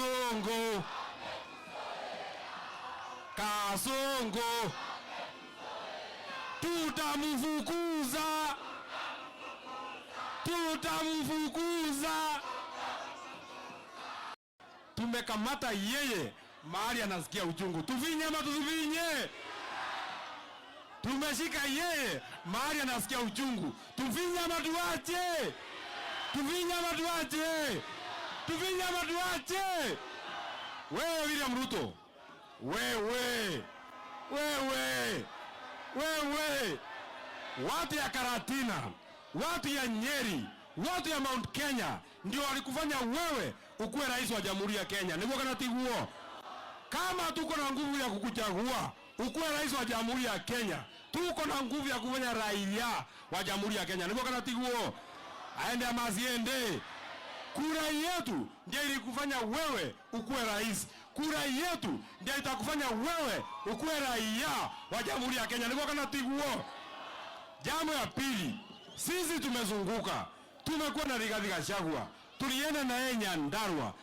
Kasongo, Kasongo, tutamfukuza, tutamfukuza. Tumekamata yeye mahali anasikia uchungu, tufinye ama tusifinye? Tumeshika yeye mahali anasikia uchungu, tufinye ama tuache? Tufinye ama tuache? Tufinye ama tuache? Wewe William Ruto, wewe, wewe, wewe, watu ya Karatina, watu ya Nyeri, watu ya Mount Kenya ndio walikufanya wewe ukuwe rais wa Jamhuri ya Kenya. Niguo kana tiguo? Kama tuko na nguvu ya kukuchagua ukuwe rais wa Jamhuri ya Kenya, tuko na nguvu ya kufanya raia wa Jamhuri ya Kenya. Niguo kana tiguo? Aende ama asiende? Kura yetu ndio ilikufanya wewe ukuwe rais. Kura yetu ndio itakufanya wewe ukuwe raia wa Jamhuri ya Kenya. Niguo kana tiguo? Jambo ya pili, sisi tumezunguka, tumekuwa na Rigathi Gachagua, tulienda na yeye Nyandarua,